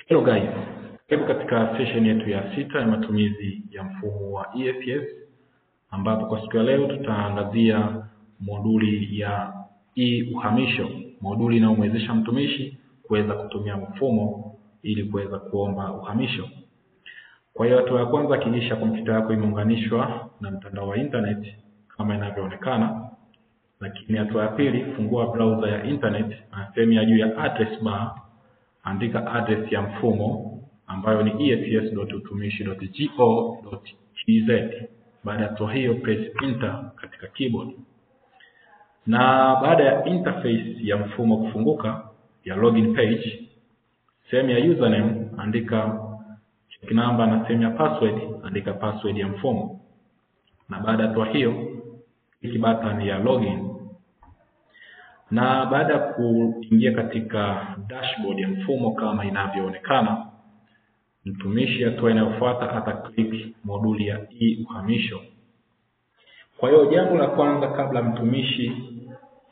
Hello guys, karibu katika session yetu ya 6 ya matumizi ya mfumo wa ESS, ambapo kwa siku ya leo tutaangazia moduli ya e-uhamisho, moduli inayomwezesha mtumishi kuweza kutumia mfumo ili kuweza kuomba uhamisho. Kwa hiyo hatua ya kwanza, hakikisha kompyuta yako imeunganishwa na mtandao wa internet kama inavyoonekana. Lakini hatua ya pili, fungua browser ya internet na sehemu ya juu ya address bar andika address ya mfumo ambayo ni ess.utumishi.go.tz. Baada ya hatua hiyo, press enter katika keyboard. Na baada ya interface ya mfumo kufunguka ya login page, sehemu ya username andika check number na sehemu ya password andika password ya mfumo. Na baada ya hatua hiyo, click button ya login. Na baada ya kuingia katika dashboard ya mfumo kama inavyoonekana, mtumishi hatua inayofuata ataclick moduli ya e-uhamisho. Kwa hiyo jambo la kwanza, kabla mtumishi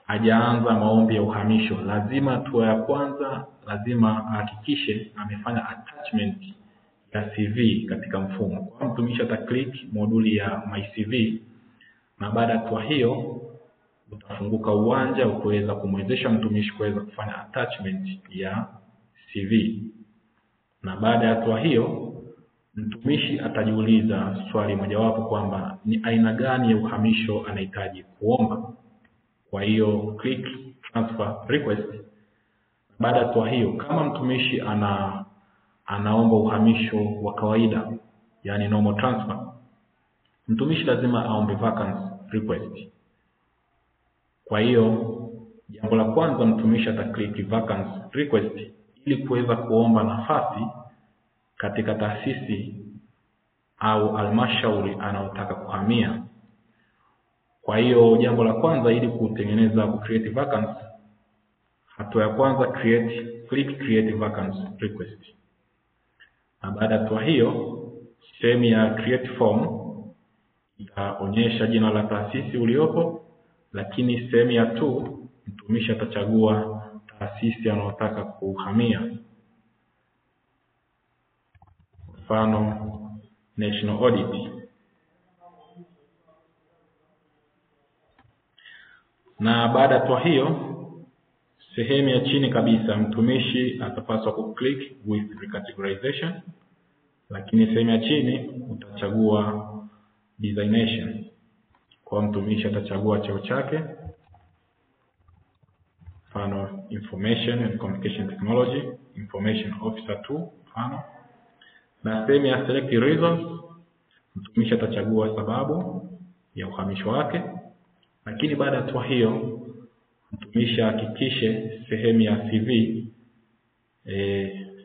hajaanza maombi ya uhamisho, lazima hatua ya kwanza lazima ahakikishe amefanya attachment ya CV katika mfumo. Kwa mtumishi ataclick moduli ya My CV, na baada ya hatua hiyo utafunguka uwanja wa kuweza kumwezesha mtumishi kuweza kufanya attachment ya CV. Na baada ya hatua hiyo, mtumishi atajiuliza swali mojawapo kwamba ni aina gani ya uhamisho anahitaji kuomba. Kwa hiyo click transfer request. Baada ya hatua hiyo, kama mtumishi anaomba uhamisho wa kawaida, yani normal transfer, mtumishi lazima aombe vacancy request. Kwa hiyo jambo la kwanza, mtumishi ataclick vacancy request ili kuweza kuomba nafasi katika taasisi au halmashauri anayotaka kuhamia. Kwa hiyo jambo la kwanza, ili kutengeneza ku create vacancy, hatua ya kwanza click create vacancy request. Na baada ya hatua hiyo, sehemu ya create form itaonyesha jina la taasisi uliopo, lakini sehemu ya to mtumishi atachagua taasisi anayotaka kuhamia, mfano National Audit. Na baada ya hatua hiyo, sehemu ya chini kabisa mtumishi atapaswa kuclick with recategorization, lakini sehemu ya chini utachagua designation. Kwa mtumishi atachagua cheo chake, mfano Information and Communication Technology, Information Officer 2 mfano. Na sehemu ya select reasons, mtumishi atachagua sababu ya uhamisho wake. Lakini baada ya hatua hiyo, mtumishi ahakikishe sehemu ya CV,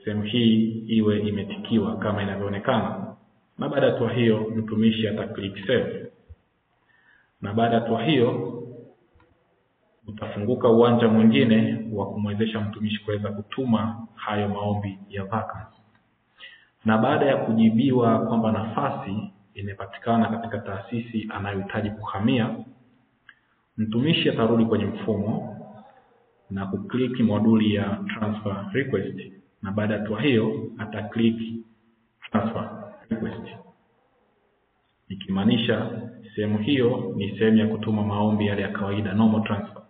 sehemu hii iwe imetikiwa kama inavyoonekana. Na baada ya hatua hiyo, mtumishi ataclick save. Na baada ya hatua hiyo, utafunguka uwanja mwingine wa kumwezesha mtumishi kuweza kutuma hayo maombi ya vacancy. Na baada ya kujibiwa kwamba nafasi imepatikana katika taasisi anayohitaji kuhamia, mtumishi atarudi kwenye mfumo na kuclick moduli ya transfer request, na baada ya hatua hiyo ataclick transfer request, ikimaanisha sehemu hiyo ni sehemu ya kutuma maombi yale ya kawaida, normal transfer.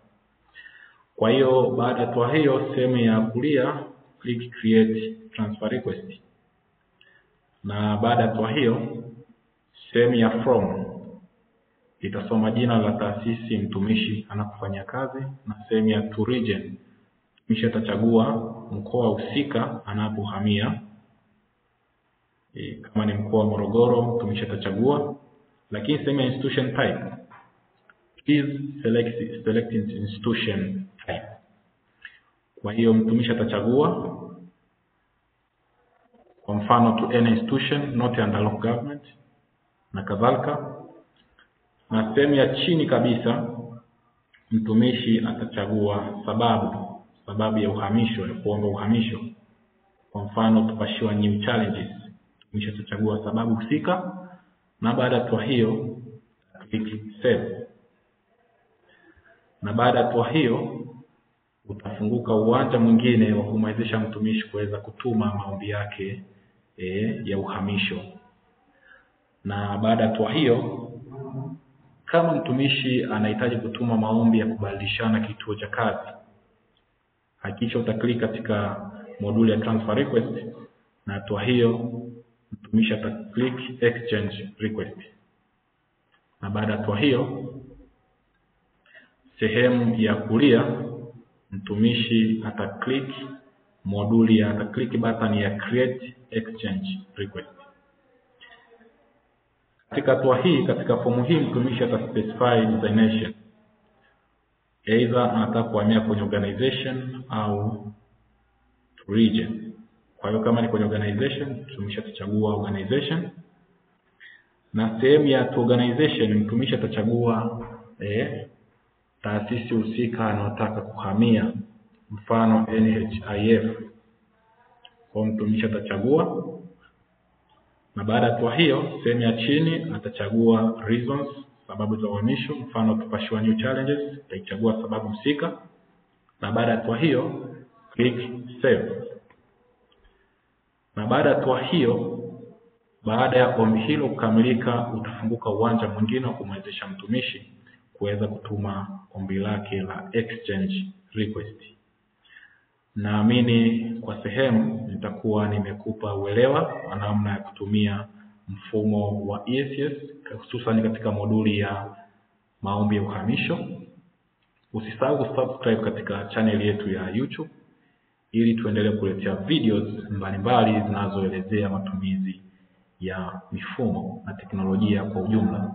Kwa hiyo baada ya hatua hiyo, sehemu ya kulia click create transfer request. Na baada ya hatua hiyo, sehemu ya from itasoma jina la taasisi mtumishi anakufanyia kazi, na sehemu ya to region mtumishi atachagua mkoa husika anapohamia. Kama ni mkoa wa Morogoro, mtumishi atachagua. Lakini sehemu ya institution type, please select institution type. Kwa hiyo mtumishi atachagua kwa mfano to any institution not under local government na kadhalika. Na sehemu ya chini kabisa mtumishi atachagua sababu ya uhamisho, ya kuomba uhamisho. Kwa mfano tupashiwa new challenges, mtumishi atachagua sababu husika, na baada ya hatua hiyo click save. Na baada ya hatua hiyo utafunguka uwanja mwingine wa kumwezesha mtumishi kuweza kutuma maombi yake ya uhamisho. Na baada ya hatua hiyo, kama mtumishi anahitaji kutuma maombi ya kubadilishana kituo cha kazi, hakikisha utaklik katika moduli ya transfer request, na hatua hiyo mtumishi ataclick exchange request. Na baada ya hatua hiyo, sehemu ya kulia mtumishi ataclick moduli ya ataclick button ya create exchange request. Katika hatua hii, katika fomu hii mtumishi ataspecify designation, either anataka kuhamia kwenye organization au region. Kwa hiyo kama ni kwenye organization, mtumishi atachagua organization, na sehemu ya to organization mtumishi atachagua taasisi husika anayotaka kuhamia, mfano NHIF. Kwa mtumishi atachagua, na baada ya hatua hiyo, sehemu ya chini atachagua reasons, sababu za uhamisho, mfano tupashiwa new challenges, ataichagua sababu husika, na baada ya hatua hiyo click save. Na baada ya hatua hiyo, baada ya ombi hilo kukamilika, utafunguka uwanja mwingine wa kumwezesha mtumishi kuweza kutuma ombi lake la exchange request. Naamini kwa sehemu nitakuwa nimekupa uelewa wa namna ya kutumia mfumo wa ESS hususan katika moduli ya maombi ya uhamisho. Usisahau kusubscribe katika channel yetu ya YouTube ili tuendelee kuletea videos mbalimbali zinazoelezea matumizi ya mifumo na teknolojia kwa ujumla.